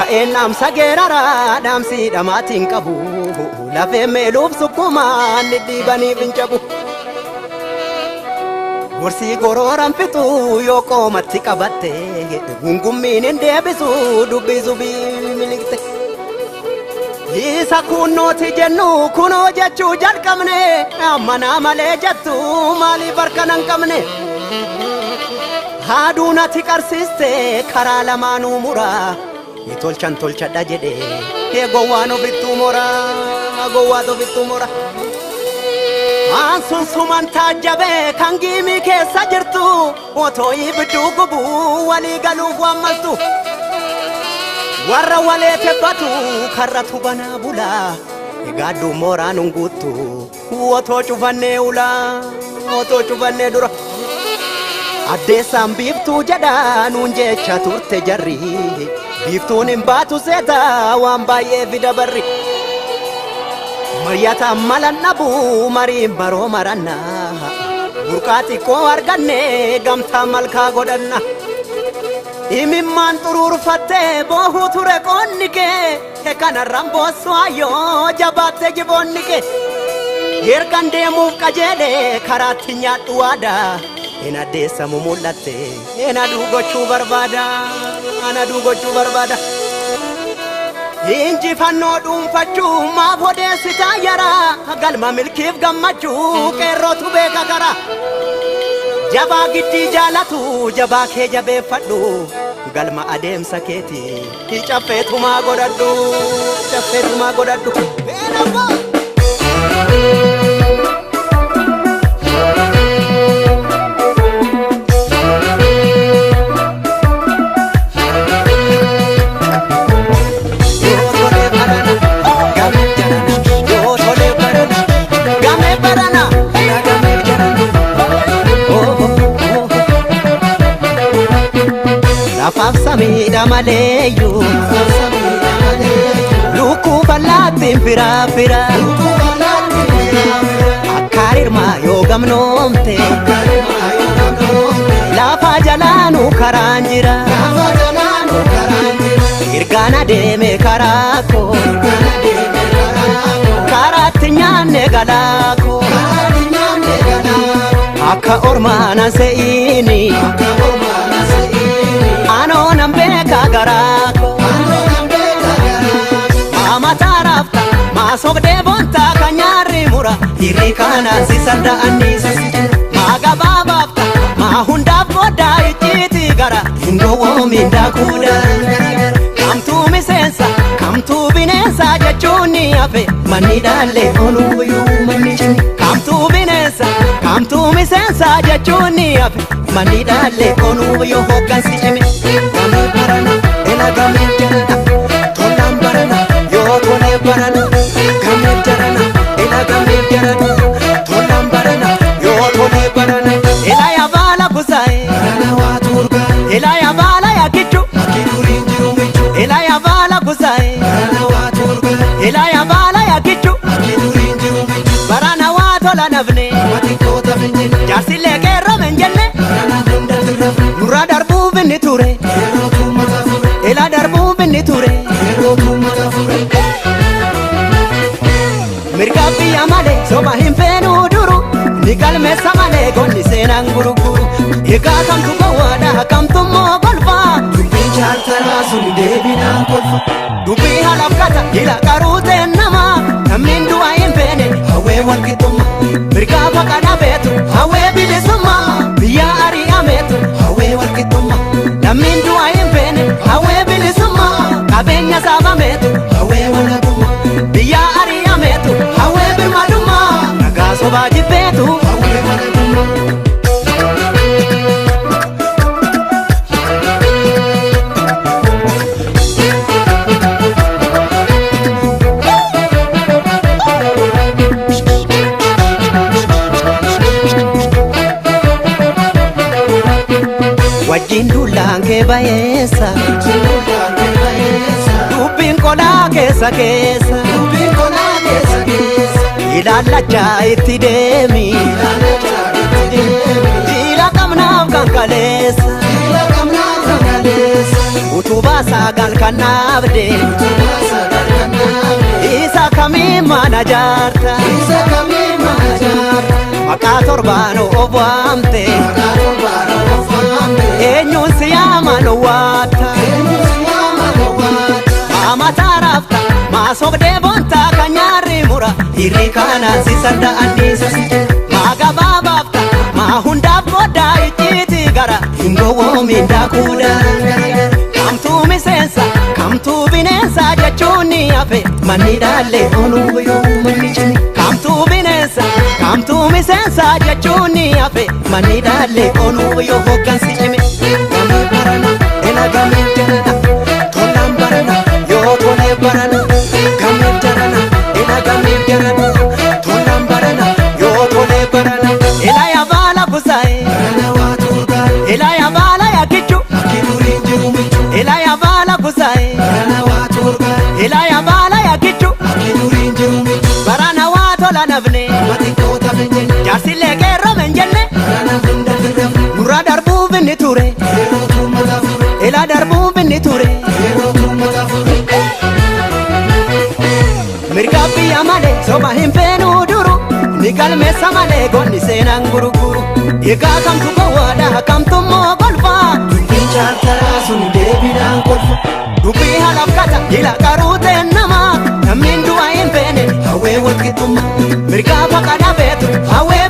Ka'een dhaamsa geeraraa dhaamsi dhamaatiin qabu lafee meeluuf sukkumaan dhidhiibaniif hin cabu. Gorsii gorooran fixuu yoo qoomatti qabatte gungummiin hin deebisu dubbii zubii miliqxe. Isa kunnooti jennu kunoo jechuu jalqabne ammanaa malee jettu maaliif harka nan qabne. Haaduu natti qarsiiste karaa lamaanuu muraa ni tolchan tolchadha jedhe ee gowwaan ofittuu moraa gowwaat ofittuu mora. Waan sun suman taajjabee kan giimii keessa jirtu otoo ibidduu gubuu walii galuuf waan maltu. Warra walee tebbatu karratu banaa bulaa egaaddu mooraan hin guuttu otoo cufannee ulaa otoo cufannee dura. Addeessaan biiftuu jedha nuun jecha turte jarri biiftuun hin baatu seeta waan baay'ee fida barri. Maryataan malan dhabu mariin baroo maranna burqaa xiqqoo arganne gamtaa malkaa godhanna. Imimmaan xuruurfattee boohuu ture qoonni kee kanarraan boossu ayyoo jabaatte jiboonni kee. Ergan deemuuf qajeele karaatti nyaadhu waadaa. Ina addeessamu mul'atte ina aduu gochuu barbaada ana aduu gochuu barbaada. Injifannoo dhuunfachuu maaf odeessitaa yara galma milkiif gammachuu qeerrootu beeka kara. Jabaa giddii jaalatu jabaa kee jabeeffadhu galma adeemsa keetii caffeetumaa godhadhu caffeetumaa godhadhu. Lafaaf samiidha maleeyyuu lukkuu bal'aattiin firaa fira akka rirmaa yoo gamnoomte lafa jalaanuu karaan jira ergaan adeeme karaa koo karaatti nyaanne galaa koo akka ormaana se'iini anoo nan beeka garaa koo mataa raafta maa sobdee boontaa kan nyaarri mura hirri kanaan si sarda'anniisa maa gabaabaafta maa hundaaf boodaa icciitii gara hin gowwoomin daakuudha kamtuu miseensa kamtuu bineensa jechuun ni hafe manni dhaallee ooluuyyuu manni cimi kamtuu bineensa kamtuu miseensa jechuun ni hafe manni dhaallee ooluuyyuu hoggansi cime gamee barana ela gamee jarana tolaan barana yoo tolee barana gamee jarana ela gamee jarana tolaan barana yoo tolee barana ela yabaala kusaa'e Barana waa turgaa ela yabaala yakichu akki duriin jiru michu. ela yabaala kusaa'e Barana waa turgaa ela yabaala yakichu akki duriin jiru michu. barana waa tola nafne Nama xiqqoota finjine jaarsillee qeerrome hin jenne barana hunda tirrafne nurra darbuuf inni ture yerootu mata fure ela darbuuf inni ture yerootu mata fure. mirga biyya malee soba hin feenuu duru ni galmeessa malee gonni seenaan gurguru egaa kamtu gowwaadha kamtu immoo golfaa Dubbiin chaartaraa sun deebinaan kolfa dubbii halafkata ila qaruuteen nama namni du'a hin feene hawwee walqixxummaa mirga faqa dhabeetu hawwee bilisummaa biyya ari'ameetu hawwee walqixxummaa namni du'a hin feene hawwee bilisummaa qabeenya saabameetu hawwee walabummaa biyya ari'ameetu hawwee birmadummaa ragaa sobaa jibbeetu hawwee walabummaa. Wajjin duulaan kee bayeessa dubbiin qolaa keessa keessa Dubbiin qolaa keessa keessa ilaallachaa itti deemi ilaalachaa itti deemi jiila qabnaaf kan kaleessa jiila qabnaaf kan kaleessa. utubaa. baasaa galkannaabde. Isa kamii mana jaarta. Isa kamii mana jaarta. Maqaa torbaan of waamte. Maqaa torbaan of waamte. Eenyuun si yaaman waatta. Eenyuun si yaaman waatta. Maa mataa raafta maa sobdee boontaa kan nyaarri mura. Hirri kanaan si sarda anniisa si jira. Maa gabaabaafta maa hundaaf goddaa icciiti gara. Hin gowwoomin daakuu darangara. Kamtuu miseensa kamtuu bineensa jechuun ni hafe. Manni dhaallee onuu yoo manni cimi. Kamtuu bineensa kamtuu miseensa jechuun ni hafe. Manni dhaallee onuu yoo hoggansi cimi. Gamee barana ela gamee jarana tolaan barana yoo tolee barana. Gamee jarana ela gamee jarana tolaan barana yoo tolee barana. Ela yabaala kusaa'e. Barana waa tuurgaale. Ela yabaala yakichu. Akki duriin jiru michu. Ela yabaala kusaa'e. Barana waa tuurgaale. Ela yabaala yakichu. Akki duriin jiru michu. Barana waa tola nafne. Amma xiqqoota finjenne. Jaarsillee qeerroo hin jenne. Barana hunda firrafne. Nurra darbuuf inni ture. Yeroo tuummata fure. Ela darbuuf inni ture. Yeroo tuummata fure. Mirga biyya malee soba hin feenuu duru. Ni galmeessa malee goonni seenaan gurguru. Egaa kamtu gowwaadha kamtu immoo golfaa. Dubbiin chaartaraa sun deebinaan kolfa. Dubbii halafkata ila qaruuteen namaa. Namni du'a hin feene hawwee walqixxummaa. Mirga faqa dhabeetu hawwee.